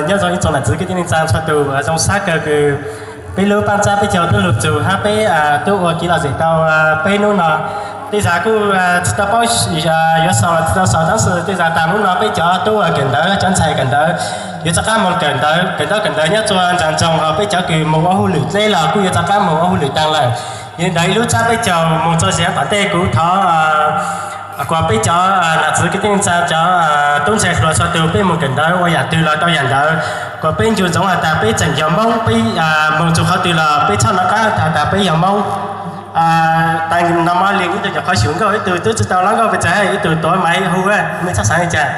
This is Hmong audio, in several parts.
Nyob zoo ib tsoom nam txiv kwv tij neej tsa txhua tus, zoo sab kawg kws peb lub paj ntsab peb caug tub lug txug hab peb tub ua kiv lom zem tau peb hnub no. Tej zag kuj tsis tau paub yuav xaus los tsis tau xaus, tab sis tej zag taag hnub no peb cov tub ua kawm ntawv, cov ntxhais kawm ntawv yuav rov qaab moog kawm ntawv, kawm ntaub kawm ntawv nyob rua nraag nroog, hos peb cov kws moog ua hauj lwm dleb los kuj yuav rov qaab moog ua hauj lwm taag lawm. Yog li ntawd ib lub tsab peb caug moog txug sij hawm tom ntej, kuv thov kuas peb cov nam txiv kwv tij neej tsa, cov tub ntxhais hluas txhua tus, peb moog kawm ntawv ua yam twg los tau yam ntawd, kuas peb ncu ntsoov has tas peb tseem yog Moob, peb moog txug qhov twg los peb txhob nov qab has tas peb yog Moob. Taag no mog, le ib tug nyuam qhuav xyum nkauj, ib tug tub tsi tau hlob nkauj pes tsawg, ib tug tuav Maiv Hu, mej txhob xaav li cas.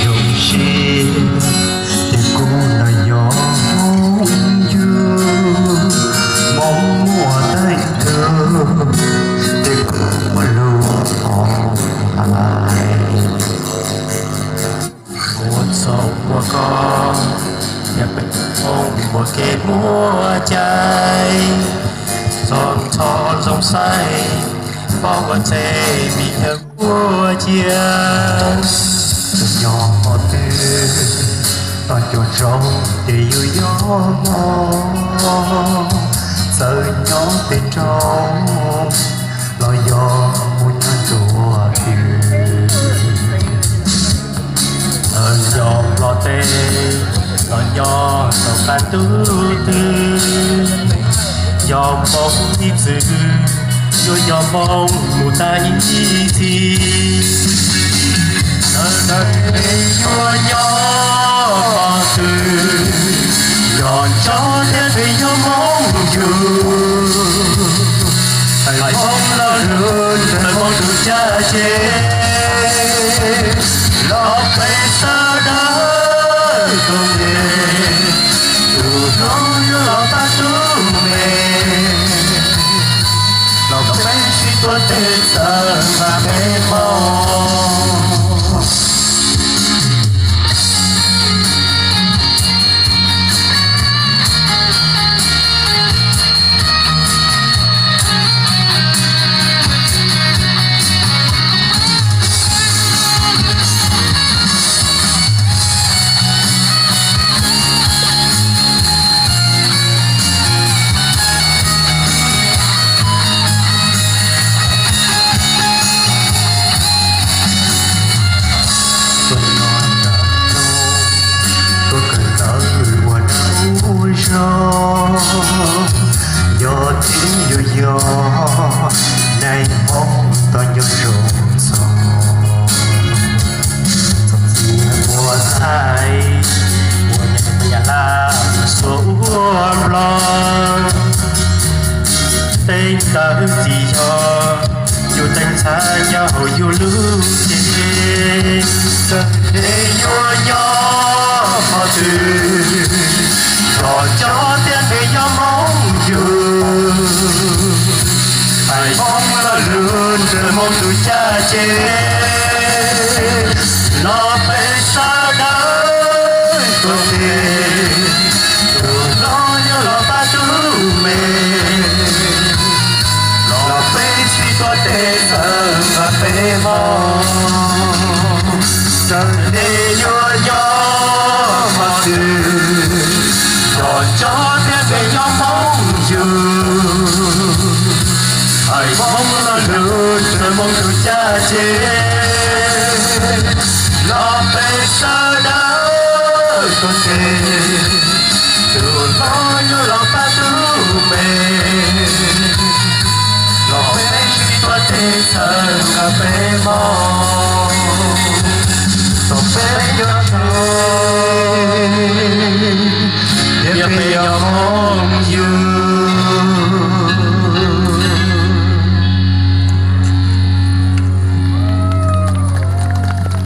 Zoo siab tias kuv no yog Moob yug, Moob muaj teej tug, tias kuv muaj lug thov hais. Ua txhaum ua koj, yog peb Moob muaj kev muaj cai, txog txhob zoo saib, pom ua txheb vim yawg ua cia. Txawm nyob qhov twg, toj cuaj tsaug ces yus yog Moob, txawm nyob pem nroog los yog mus nyob nruab twg. Txawm nyob Nplog teb los nyob rau qab ntuj twg, yog Moob ib txwm, yuav yog Moob mus tag ib txhis. Txawm peb yuav nyob qhov twg, yog tso thiab peb yog Moob yug, hais Moob lo lus ntawm Moob tus caj ces, los peb sawv daws tuaj tes, tus hlob yuav los pab tub me, los peb sib tuav tes txawm nqa peb Moob. Tuaj nyob nram nroog, tuaj kawm ntawv ua dab ua zog, yog thiab yuav yog neeg Hmoob tau nco zoo txog. Txog txiv ua txhais, ua nyab laj mus xuas ua nplog, teev ntawv tsis yog, yus teev ntxhais nyob hauv yus lub cev. Txawm peb yuav nyob qhov twg, yog tso thiab peb yog Moob yug, hais Moob lo lus ntawm Moob tus caj ces, los peb sawv daws tuaj tes, tus hlob yuav los pab tub me, los peb sib tuav tes txawm nqa peb Moob. Txawm peb yuav nyob qhov twg, yog tso thiab peb yog Moob yug, hais Moob lo lus ntawm Moob tus caj ces, los peb sawv daws tuaj tes, tus hlob yuav los pab tub me, los peb sib tuav tes txawm nqa peb Moob.